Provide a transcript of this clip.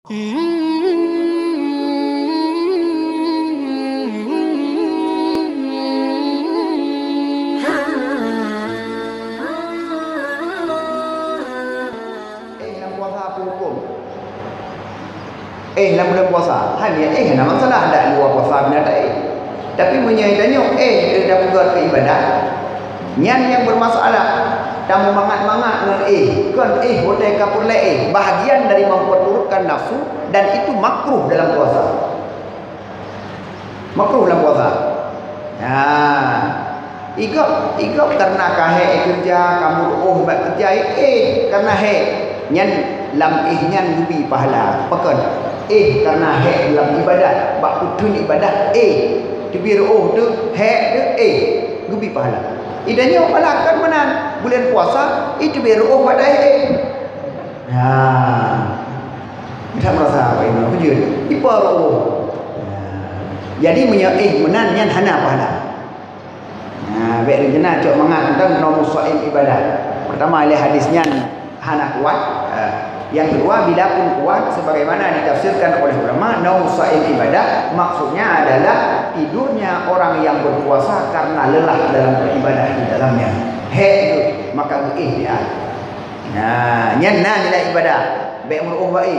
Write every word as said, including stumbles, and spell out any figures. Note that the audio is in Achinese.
Eh, lam puasa apa hukum? Eh, lam bulan puasa. Hanya eh, hana masalah, dak luar puasa bina tak eh. Tapi meunyoe tanyoe eh, eh, dah peugah keu ibadat, nyan nyang bermasalah. Tamumangat-mangat ngon eh, kon eh, hotel kapur le eh, bahagian dari memperturutkan nafsu dan itu makruh dalam puasa. Makruh lam puasa. Nah, igop, igop karena ka hek keureuja, ka meuruoh bak keureuja, eh, karena hek. Nyan lam eh nyan geubi pahala. Pakon? Eh, karena hek lam ibadat, bak peutheun ibadat, eh, teubiet ruoh teuh, hek teuh, eh, geubi pahala. Idanyoe pahala kan meunan, bulan puasa, eh, teubiet ruoh bak dayah, eh. Nah, bisa merasa apa ini? Apa je? Ipa ruoh. Nah, jadi meunyoe eh meunan nyan hana pahala. Nah, bèk rencana cok mangat tentang nomu saim ibadah. Pertama, oleh hadis nyan hana kuat. Eh, yang kedua, bila pun kuat, sebagaimana ditafsirkan oleh ulama, nomu saim ibadah maksudnya adalah tidurnya orang yang berpuasa karena lelah dalam beribadah di dalamnya. Hek tu, maka geuéh dia. Nah, nyan na nilai ibadah. Bèk meuruoh bae.